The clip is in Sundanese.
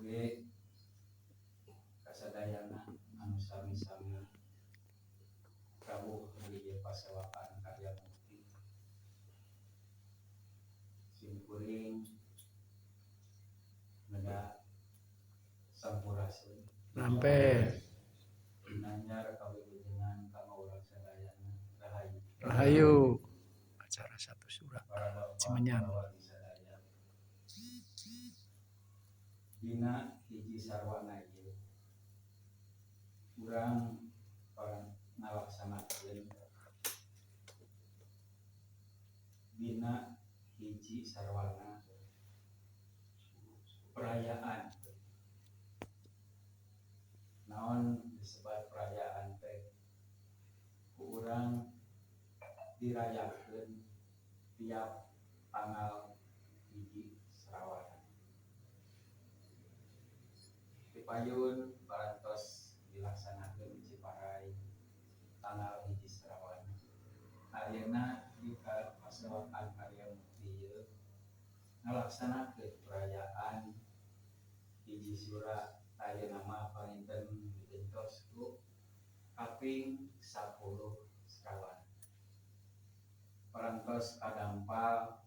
Oge kasadayana anu sami-sami rawuh di ieu Pasewakan Karya Mukti. Simkuring neda sampurasun. Rampes. Nanyar kawilujengan ka urang sadayana. Rahayu. Rahayu. Acara satu surat. Para bapak, Cimenyan. para wali sadaya. Dina hiji sarwana ieu urang ngalaksanakeun dina hiji sarwana perayaan. Naon disebut perayaan teh? Ku urang dirayakeun tiap tanggal 1 Srawana. Dipayun parantos dilaksanakeun di Ciparay tanggal 1 Srawana. Ayeuna di Pasewakan Karya Mukti ieu ngalaksanakeun perayaan 1 Sura ayeuna mah panginten digentos ku kaping 10 Srawana. Parantos kadampal